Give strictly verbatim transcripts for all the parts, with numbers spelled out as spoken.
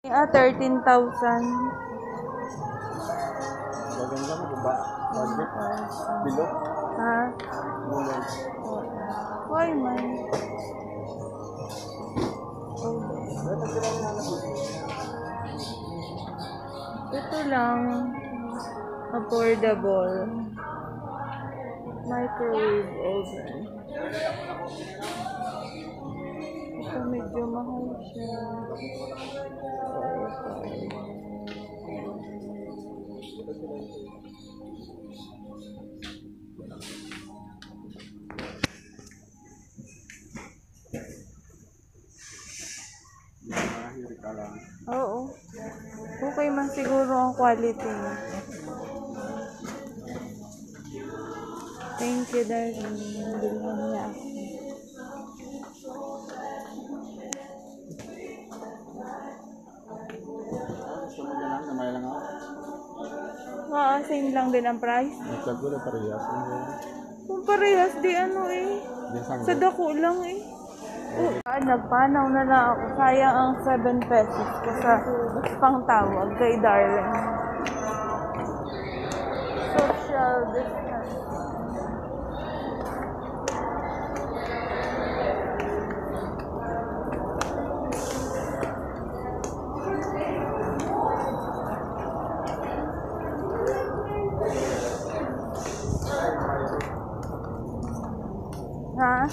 Ah, thirteen thousand. Maganda mo, diba? Budget. Below. Ha? Below. Why man? Ito lang. Affordable. Microwave oven. Ito medyo mahal siya. Yung mga hirika lang. Oo. Okay man siguro ang quality niya. Thank you, darling. Bilhan niya ako. Gusto mo ganun, gamay lang ako. Ah, same lang din ang price. Ang sagot ay parehas. Ano? Kung parehas, di ano eh. Di sangkot. Sa dako lang eh. Oh, ah, nagpanaw na lang ako. Sayang ang seven pesos ko sa pangtawag kay darling. Social distance. Ha?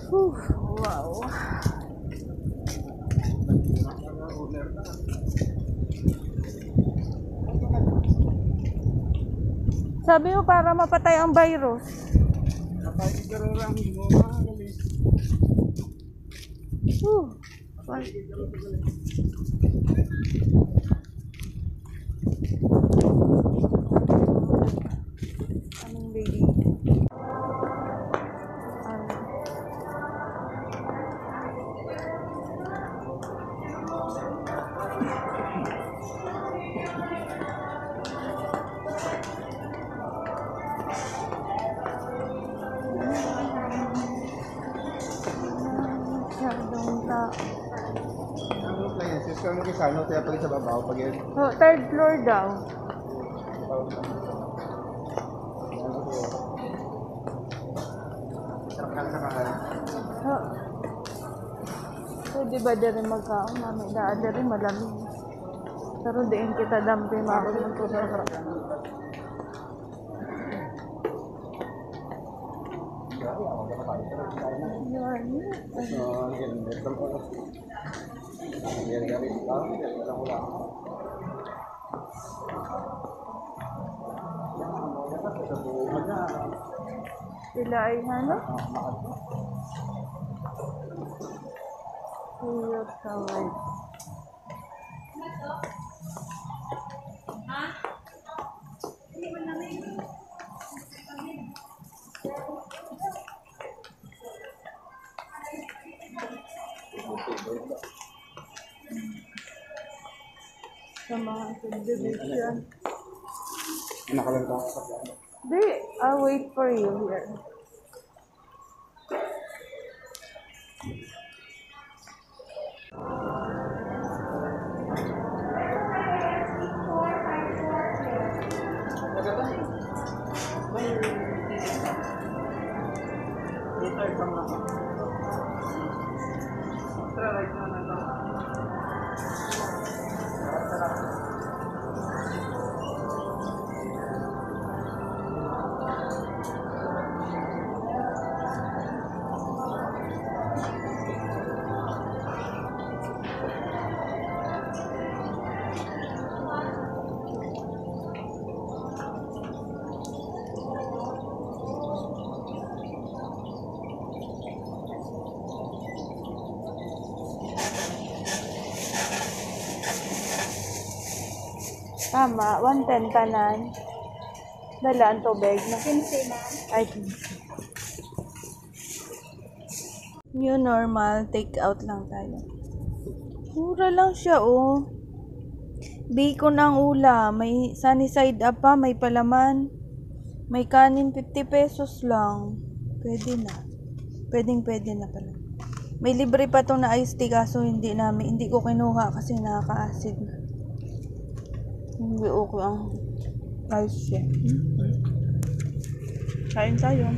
Whew, wow. Sabi mo para mapatay ang virus. Kapag siguro lang mo, ah, galing. Whew. Coming, baby. Ano? Masyadong tao. Ang appliances, kung kisano, kaya pag sa babaw, pag yun. Oh, third floor daw. Sakal na ka. Oh. Pwede ba diri magkaon? Mami, daan diri malamig. Pero diin kita dampi, mami. Yan. Sila ay ano? Cute, kaway. Sa mga subdivision. Nakalang ka sa plano. Di, I'll wait for you here. Tama, one ten tanan. Dala ang tubig, no? Quince, ma'am. Ay, quince. New normal, take out lang tayo. Mura lang siya, oh. Biko na ang ulam. May sunny side up pa, may palaman. May kanin, fifty pesos lang. Pwede na. Pwedeng pwede na pala. May libre pa to na iced tea, kaso hindi namin, hindi ko kinuha kasi nakaka-acid na. Hindi okay ang iced tea. Kain tayo.